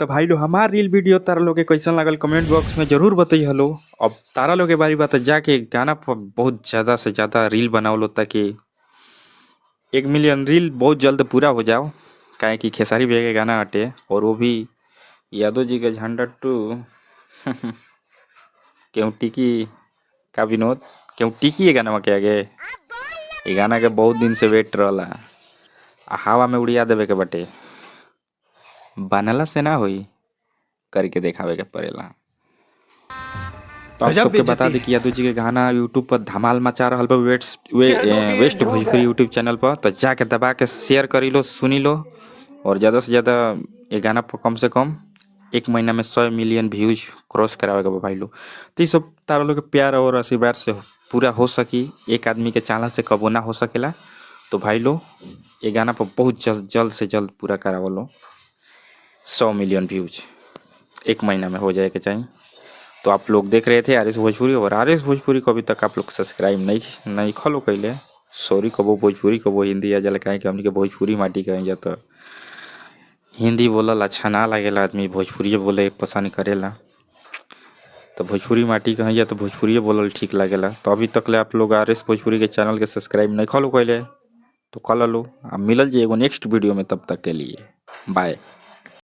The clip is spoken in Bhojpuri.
तो भाई लोग, हमार रील वीडियो तारा लोग के कैसन लागल, कमेंट बॉक्स में जरूर बताई हलो। अब तारा लोग के बारी बात, जाके गाना पर बहुत ज़्यादा से ज़्यादा रील बनाओ लो, ताकि 1 मिलियन रील बहुत जल्द पूरा हो जाओ। काहे कि खेसारी भैया के गाना हटे और वो भी यादव जी के झंडा टू क्यों टिकी का विनोद क्यों टिकी ये गाना के आगे। ये गाना के बहुत दिन से वेट रहला, आ हवा में उड़िया देवे के बटे, बनला से ना होई, करके देखावे के पड़ेला। तो आप गजब सबके बता बेइज्जती दी है। कि यादव जी के गाना यूट्यूब पर धमाल मचा रहल बा, वेस्ट भोजपुरी यूट्यूब चैनल पर। तो जाके दबा के शेयर करी लो, सुनी लो, और ज़्यादा से ज़्यादा ये गाना पर कम से कम 1 महीना में 100 मिलियन व्यूज क्रॉस करावे के बा भाई लोग। तो ये सब तारा लोग के प्यार और आशीर्वाद से पूरा हो सकी, एक आदमी के चाला से कबो ना हो सकेला। तो भाई लोग, ये गाना पर बहुत जल्द से जल्द पूरा करावलो, 100 मिलियन व्यूज 1 महीना में हो जाए के चाहिए। तो आप लोग देख रहे थे आर एस भोजपुरी, और आर एस भोजपुरी को अभी तक आप लोग सब्सक्राइब नहीं खलो कैले, सॉरी, कबो भोजपुरी कबो हिंदी आ जाला, काहे कि हमनी के भोजपुरी माटी कहीं जाता हिंदी बोलल अच्छा ना लागेला, आदमी भोजपुरी बोले पसंद करेला। तो भोजपुरी माटी कहीं जा तो भोजपुरी बोलल ठीक लागेला। तो अभी तक ले आप लोग आर एस भोजपुरी के चैनल के सब्सक्राइब नहीं खलो कैले तो कर लो। अब मिलल जी एगो नेक्स्ट वीडियो में, तब तक के लिए बाय।